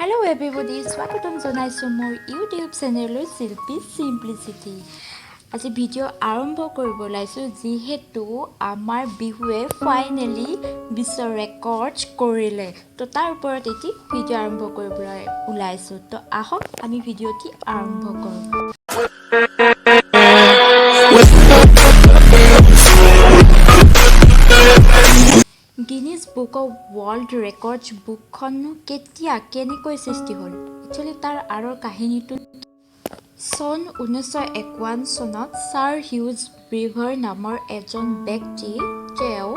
Hello' everybody, স্বাগতম জনাইছোঁ মোৰ ইউটিউব চেনেললৈ, শিল্পী চিম্প্লিচিটি। আজি ভিডিঅ' আৰম্ভ কৰিব ওলাইছোঁ, যিহেতু আমাৰ বিহুৱে ফাইনেলি বিশ্ব ৰেকৰ্ড কৰিলে। তো তাৰ ওপৰত এটি ভিডিঅ' আৰম্ভ কৰিবলৈ ওলাইছোঁ। তো আহক, আমি ভিডিঅ'টি আৰম্ভ কৰোঁ। Guinness book of world records বুকখননো কেতিয়া কেনেকৈ সৃষ্টি হ'ল? একচুৱেলি তাৰ আঁৰৰ কাহিনীটো, চন 1951 চনত ছাৰ হিউজ ব্ৰিভাৰ নামৰ এজন ব্যক্তি, তেওঁ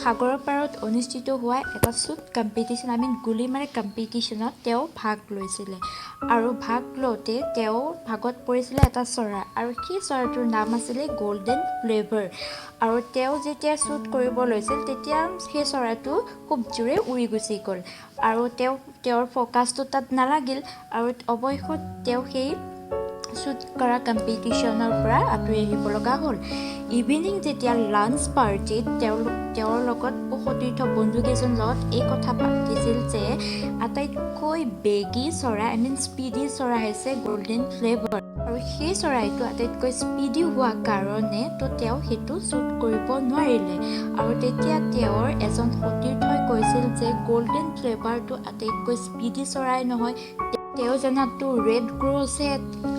সাগৰৰ পাৰত অনুষ্ঠিত হোৱা এটা শ্বুট কম্পিটিশ্যন, I mean গুলি মাৰা কম্পিটিশ্যনত তেওঁ ভাগ লৈছিলে। আৰু ভাগ লওঁতে তেওঁ ভাগত পৰিছিলে এটা চৰাই আৰু সেই চৰাইটোৰ নাম আছিলে গল্ডেন প্লভাৰ। আৰু তেওঁ যেতিয়া শ্বুট কৰিব লৈছিল, তেতিয়া সেই চৰাইটো খুব জোৰে উৰি গুচি গ'ল আৰু তেওঁৰ ফ'কাছটো তাত নালাগিল। আৰু অৱশেষত তেওঁ সেই শ্বুট কৰা কম্পিটিশ্যনৰ পৰা আঁতৰি আহিব লগা হ'ল। ইভিনিং যেতিয়া লাঞ্চ পাৰ্টিত তেওঁলোক তেওঁৰ লগত সতীৰ্থ বন্ধুকেইজনৰ লগত এই কথা পাতিছিল যে আটাইতকৈ বেগী চৰাই, I mean speedy চৰাই হৈছে গল্ডেন প্লভাৰ আৰু সেই চৰাইটো আটাইতকৈ স্পীডি হোৱা কাৰণে তো তেওঁ সেইটো শ্বুট কৰিব নোৱাৰিলে। আৰু তেতিয়া তেওঁৰ এজন সতীৰ্থই কৈছিল যে গল্ডেন প্লভাৰটো আটাইতকৈ স্পীডি চৰাই নহয়, তেওঁ জনাততো ৰেড ক্ৰ'জহে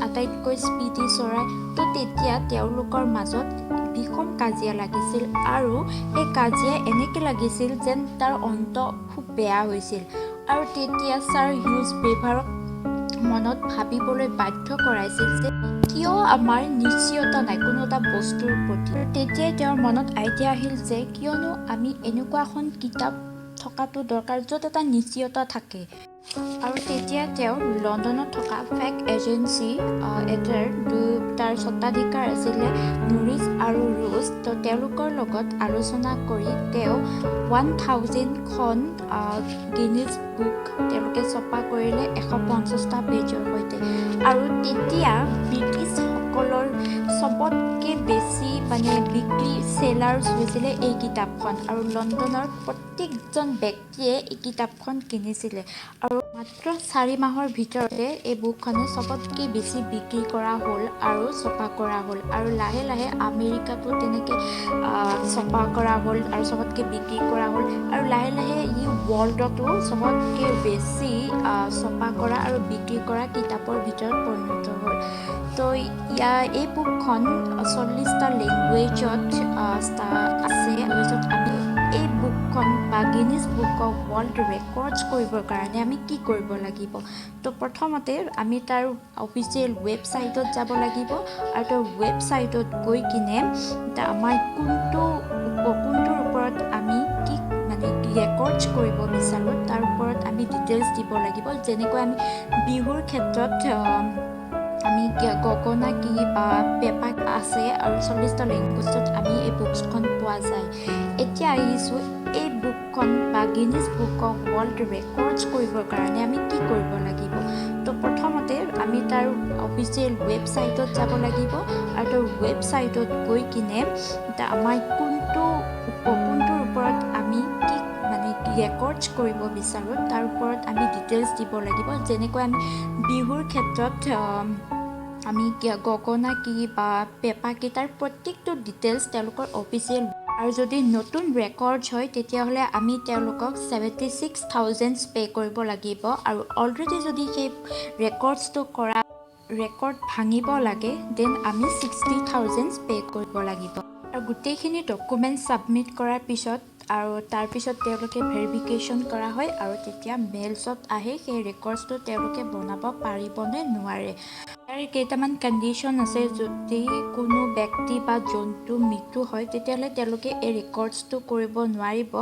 আটাইতকৈ স্পীডি চৰাই। তো তেতিয়া তেওঁলোকৰ মাজত ভীষণ কাজিয়া লাগিছিল আৰু সেই কাজিয়া এনেকৈ লাগিছিল যেন তাৰ অন্ত খুব বেয়া হৈছিল। আৰু তেতিয়া ছাৰ হিউজ ব্ৰেভাৰক মনত ভাবিবলৈ বাধ্য কৰাইছিল যে কিয় আমাৰ নিশ্চয়তা নাই কোনো এটা বস্তুৰ প্ৰতি? তেতিয়াই তেওঁৰ মনত আইডিয়া আহিল যে কিয়নো আমি এনেকুৱা এখন কিতাপ থকাটো দৰকাৰ, য'ত এটা নিশ্চয়তা থাকে। আৰু তেতিয়া তেওঁ লণ্ডনত থকা ফেক এজেঞ্চি এটাৰ তাৰ স্বত্বাধিকাৰ আছিলে নৰিছ আৰু ৰোজ, তো তেওঁলোকৰ লগত আলোচনা কৰি তেওঁ 1000খন গিনিজ বুক তেওঁলোকে ছপা কৰিলে 150টা পেজৰ সৈতে। আৰু তেতিয়া ব্ৰিটিছসকলৰ চবতকৈ বেছি মানে বিক্ৰী চেলাৰ্ছ হৈছিলে এই কিতাপখন আৰু লণ্ডনৰ প্ৰত্যেকজন ব্যক্তিয়ে এই কিতাপখন কিনিছিলে। আৰু মাত্ৰ 4 মাহৰ ভিতৰতে এই বুকখনে চবতকৈ বেছি বিক্ৰী কৰা হ'ল আৰু ছপা কৰা হ'ল। আৰু লাহে লাহে আমেৰিকাতো তেনেকৈ ছপা কৰা হ'ল আৰু চবতকৈ বিক্ৰী কৰা হ'ল। আৰু লাহে লাহে ই ৱৰ্ল্ডতো চবতকৈ বেছি ছপা কৰা আৰু বিক্ৰী কৰা কিতাপৰ ভিতৰত পৰিণত হ'ল। তো ইয়াৰ এই বুকখন 40টা লেংগুৱেজত আছে। লেংগুৱেজত আমি এই বুকখন বা Guinness book of world records কৰিবৰ কাৰণে আমি কি কৰিব লাগিব? তো প্ৰথমতে আমি তাৰ অফিচিয়েল ৱেবছাইটত যাব লাগিব আৰু তাৰ ৱেবছাইটত গৈ কিনে আমাৰ কোনটোৰ ওপৰত আমি কি মানে ৰেকৰ্ডছ কৰিব বিচাৰোঁ, তাৰ ওপৰত আমি ডিটেইলছ দিব লাগিব। যেনেকৈ আমি বিহুৰ ক্ষেত্ৰত আমি গগনা কি বা পেঁপা আছে আৰু 40টা লেংগুৱেজত আমি এই বুকছখন পোৱা যায়। এতিয়া আহিছোঁ, এই বুকখন বা Guinness book of world records কৰিবৰ কাৰণে আমি কি কৰিব লাগিব? তো প্ৰথমতে আমি তাৰ অফিচিয়েল ৱেবছাইটত যাব লাগিব আৰু তাৰ ৱেবছাইটত গৈ কিনে আমাৰ কোনটোৰ ওপৰত আমি কি মানে ৰেকৰ্ডছ কৰিব বিচাৰোঁ, তাৰ ওপৰত আমি ডিটেইলছ দিব লাগিব। যেনেকৈ আমি বিহুৰ ক্ষেত্ৰত আমি গগনা কি বা পেঁপা কি, তাৰ প্ৰত্যেকটো ডিটেইলছ তেওঁলোকৰ অফিচিয়েল। আৰু যদি নতুন ৰেকৰ্ডছ হয়, তেতিয়াহ'লে আমি তেওঁলোকক 76,000 পে' কৰিব লাগিব। আৰু অলৰেডি যদি সেই ৰেকৰ্ডছটো কৰা ৰেকৰ্ড ভাঙিব লাগে, then আমি 60,000 পে' কৰিব লাগিব। আৰু গোটেইখিনি ডকুমেণ্টছ ছাবমিট কৰাৰ পিছত আৰু তাৰপিছত তেওঁলোকে ভেৰিফিকেশ্যন কৰা হয় আৰু তেতিয়া মেইলছত আহে সেই ৰেকৰ্ডছটো তেওঁলোকে বনাব পাৰিবনে নোৱাৰে। ইয়াৰ কেইটামান কণ্ডিশ্যন আছে। যদি কোনো ব্যক্তি বা জন্তু মৃত্যু হয়, তেতিয়াহ'লে তেওঁলোকে এই ৰেকৰ্ডছটো কৰিব নোৱাৰিব।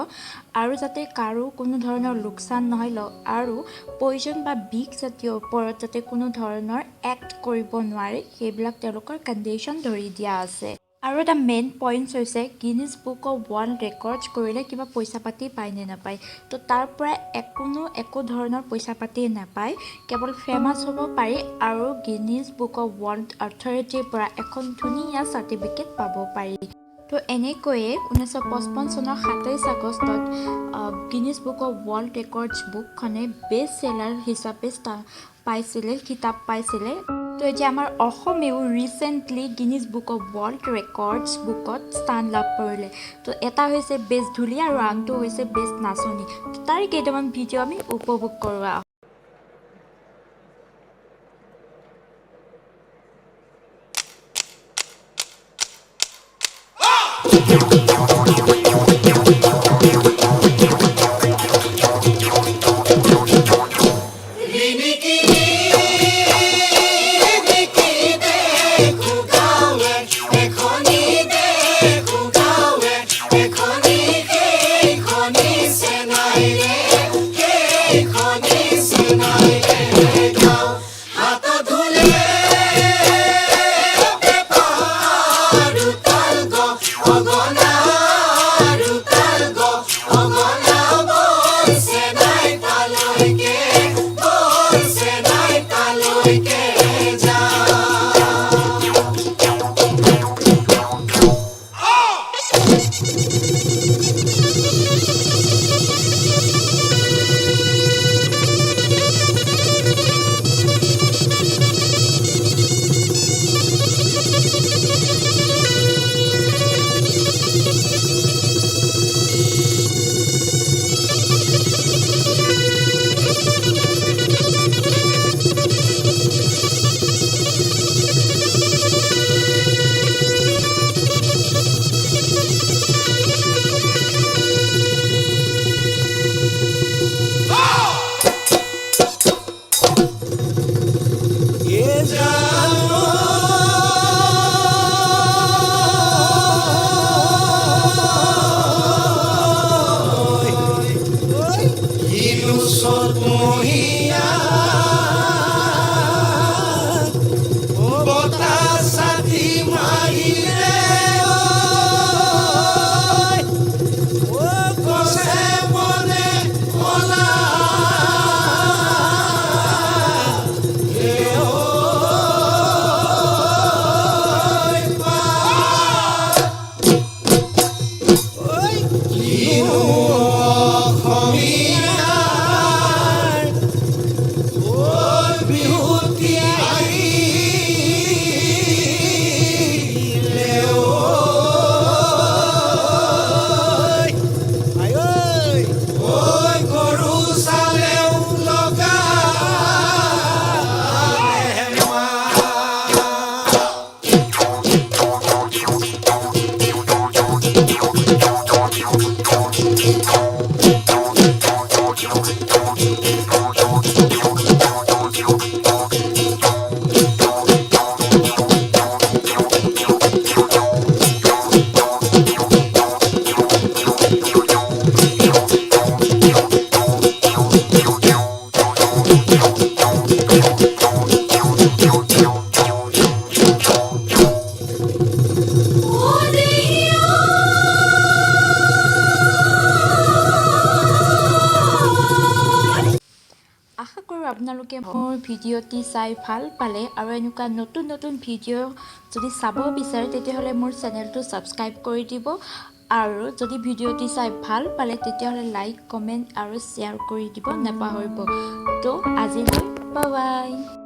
আৰু যাতে কাৰো কোনো ধৰণৰ লোকচান নহয় আৰু পয়জন বা বিষ জাতীয় ওপৰত যাতে কোনো ধৰণৰ এক্ট কৰিব নোৱাৰে, সেইবিলাক তেওঁলোকৰ কণ্ডিশ্যন ধৰি দিয়া আছে। আৰু এটা মেইন পইণ্টছ হৈছে, Guinness book of world records কৰিলে কিবা পইচা পাতি পায় নে নাপায়? তো তাৰ পৰা একো ধৰণৰ পইচা পাতি নাপায়, কেৱল ফেমাছ হ'ব পাৰি আৰু গিনিজ বুক অফ ৱৰ্ল্ড অথৰিটিৰ পৰা এখন ধুনীয়া চাৰ্টিফিকেট পাব পাৰি। তো তো এনেকৈয়ে 1955 চনৰ 27 আগষ্টত Guinness book of world records বুকখনে বেষ্ট চেলাৰ হিচাপে পাইছিলে, খিতাপ পাইছিলে। তো এতিয়া আমাৰ অসমেও recently Guinness book of world records বুকত স্থান লাভ কৰিলে। তো এটা হৈছে বেষ্ট ঢুলীয়া আৰু আনটো হৈছে বেষ্ট নাচনী। তাৰ কেইটামান ভিডিঅ' আমি উপভোগ কৰোঁ। আশা কৰোঁ আপোনালোকে মোৰ ভিডিঅ'টি চাই ভাল পালে আৰু এনেকুৱা নতুন নতুন ভিডিঅ' যদি চাব বিচাৰে তেতিয়াহ'লে মোৰ চেনেলটো ছাবস্ক্ৰাইব কৰি দিব আৰু যদি ভিডিঅ'টি চাই ভাল পালে তেতিয়াহ'লে লাইক, কমেণ্ট আৰু শ্বেয়াৰ কৰি দিব নাপাহৰিব। তো আজিলৈ বাই বাই।